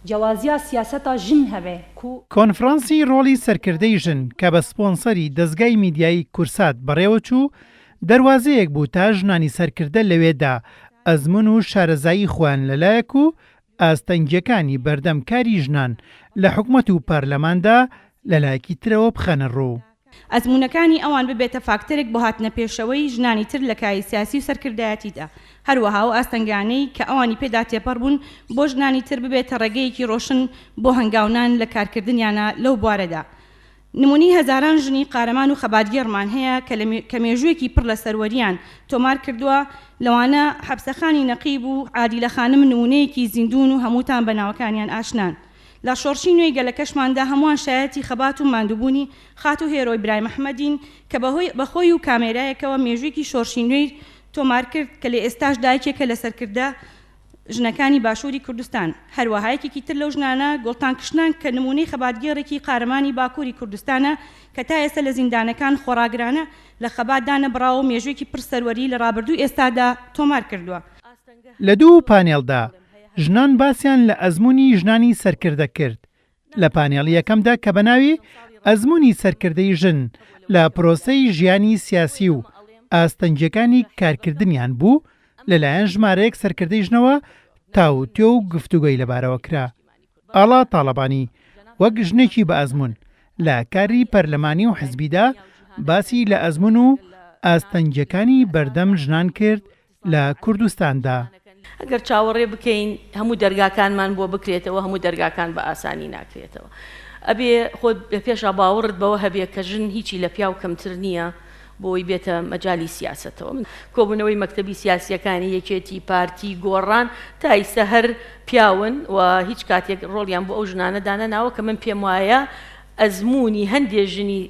جیاوازیا سیاسەتا ژن هەبێ کو. کۆنفرانسی ڕۆڵی سەرکردەی ژن کە بە سپۆنسەری دەزگای میدیایی کورسات بەڕێوەچوو، دەروازەیەک بوو تا ژنانی سەرکردە لەوێدا ئەزموون و شارەزایی خۆیان لەلایەک و ئاستەنگییەکانی بەردەم کاری ژنان لە حکومەت و پەرلەماندا لەلایەکی ترەوە بخەنە ڕوو. ئەزموونەکانی ئەوان ببێتە فاکتەرێک بۆ هاتنە پێشەوەی ژنانی تر لە کایەی سیاسی و سەرکردایەتیدا، هەروەها ئەو ئاستەنگانەی کە ئەوانی پێدا تێپەڕ بوون بۆ ژنانی تر ببێتە ڕێگەیەکی ڕۆشن بۆ هەنگاونان لە کارکردنیانا لەو بوارەدا. نموونەی هەزاران ژنی قارەمان و خەباتگێڕمان هەیە کە لە کە مێژوویەکی پڕ لە سەروەرییان تۆمار کردووە، لەوانە حەپسەخانی نەقیب و عادیلە خانم نموونەیەکی زیندوون و هەمووتان بە ناوەکانیان ئاشنان. لە شۆڕشی نوێی گەلەکەشماندا هەمووان شایەتی خەبات و ماندووبوونی خاتوو هێرۆی برای محمدین کە بەهۆی بە خۆی و کامێرایەکەوە مێژوویەکی شۆرشی نوێی تۆمار کرد کە لە ئێستاشدا یەکێکە لە سەرکردە ژنەکانی باشووری کوردستان. هەروەها یەکێکی تر لەو ژنانە گوڵتان کشنان کە نموونەی خەباتگێڕێکی قارەمانی باکووری کوردستانە کە تا ئێستا لە زیندانەکان خۆڕاگرانە لە خەبات دانەبڕاوە و مێژوویەکی پڕ سەروەری لە ڕابردوو ئێستادا تۆمار کردووە. لە دوو پانێڵدا ژنان باسیان لە ئەزموونی ژنانی سەرکردە کرد، لە پانێڵی یەکەمدا کە بە ناوی ئەزموونی سەرکردەی ژن لە پرۆسەی ژیانی سیاسی و ئاستەنگییەکانی کارکردنیان بوو، لەلایەن ژمارەیەک سەرکردەی ژنەوە تاوتوێ و گفتوگۆی لەبارەوە کرا. ئاڵا تاڵەبانی، وەک ژنێکی بە ئەزموون لە کاری پەرلەمانی و حزبیدا باسی لە ئەزموون و ئاستەنگییەکانی بەردەم ژنان کرد لە کوردستاندا. ئەگەر چاوەڕێ بکەین هەموو دەرگاکانمان بۆ بکرێتەوە، هەموو دەرگاکان بە ئاسانی ناکرێتەوە. ئەبێ خۆت لە پێشا باوەڕت بەوە هەبێ کە ژن هیچی لە پیاو کەمتر نییە بۆی بێتە مەجالی سیاسەتەوە. من کۆبوونەوەی مەکتەبی سیاسییەکانی یەکێتی، پارتی، گۆڕان تا ئیستە هەر پیاون و هیچ کاتێک ڕۆڵیان بۆ ئەو ژنانە دانەناوە کە من پێم وایە ئەزموونی هەندێ ژنی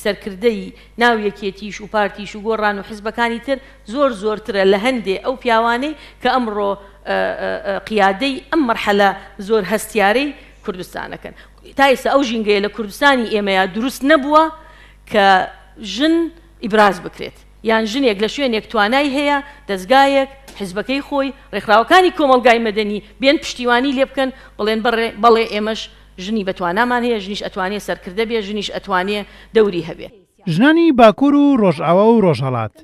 سەرکردەی ناو یەکێتیش و پارتیش و گۆڕان و حزبەکانی تر زۆر زۆرترە لە هەندێ ئەو پیاوانەی کە ئەمڕۆ قیادەی ئەم مەرحەلە زۆر هەستیارەی کوردستانەکەن. تا ئێستا ئەو ژینگەیە لە کوردستانی ئێمەیا دروست نەبووە کە ژن ئیبراز بکرێت یان ژنێک لە شوێنێک توانای هەیە دەزگایەک، حزبەکەی خۆی، ڕێکخراوەکانی کۆمەڵگای مەدەنی بێن پشتیوانی لێ بکەن بڵێن بەڵێ ئێمەش ژنی بەتوانامان هەیە، ژنیش ئەتوانێ سەرکردە بێ، ژنیش ئەتوانێ دەوری هەبێ. ژنانی باکوور و ڕۆژئاوا و ڕۆژهەڵات،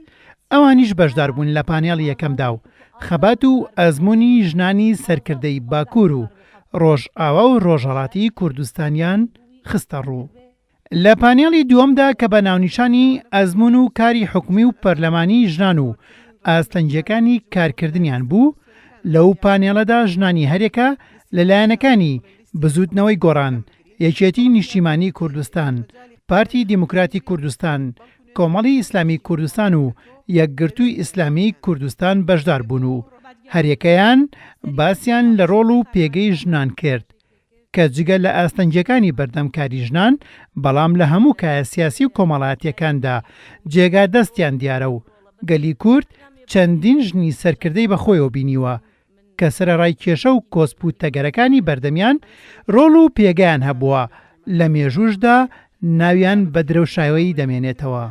ئەوانیش بەشداربوون لە پانێڵی یەکەمدا و خەبات و ئەزموونی ژنانی سەرکردەی باکوور و ڕۆژئاوا و ڕۆژهەڵاتی کوردستانیان خستەڕوو. لە پانێڵی دووەمدا کە بە ناونیشانی ئەزموون و کاری حکومی و پەرلەمانی ژنان و ئاستەنگییەکانی کارکردنیان بوو، لەو پانێڵەدا ژنانی هەریەکە لە لایەنەکانی، بزووتنەوەی گۆڕان، یەکێتی نیشتیمانی کوردستان، پارتی دیموکراتی کوردستان، کۆمەڵی ئیسلامی کوردستان و یەکگرتووی ئیسلامی کوردستان بەشدار بوون و هەریەکەیان باسیان لە ڕۆڵ و پێگەی ژنان کرد کە جگە لە ئاستەنگییەکانی بەردەم کاری ژنان، بەڵام لە هەموو کایە سیاسی و کۆمەڵایەتییەکاندا جێگا دەستیان دیارە و گەلی کورد چەندین ژنی سەرکردەی بە خۆیەوە بینیوە کە سەرەڕای کێشە و کۆسپ و تەگەرەکانی بەردەمیان ڕۆڵ و پێگەیان هەبووە، لە مێژووشدا ناویان بە درەوشاوەیی دەمێنێتەوە.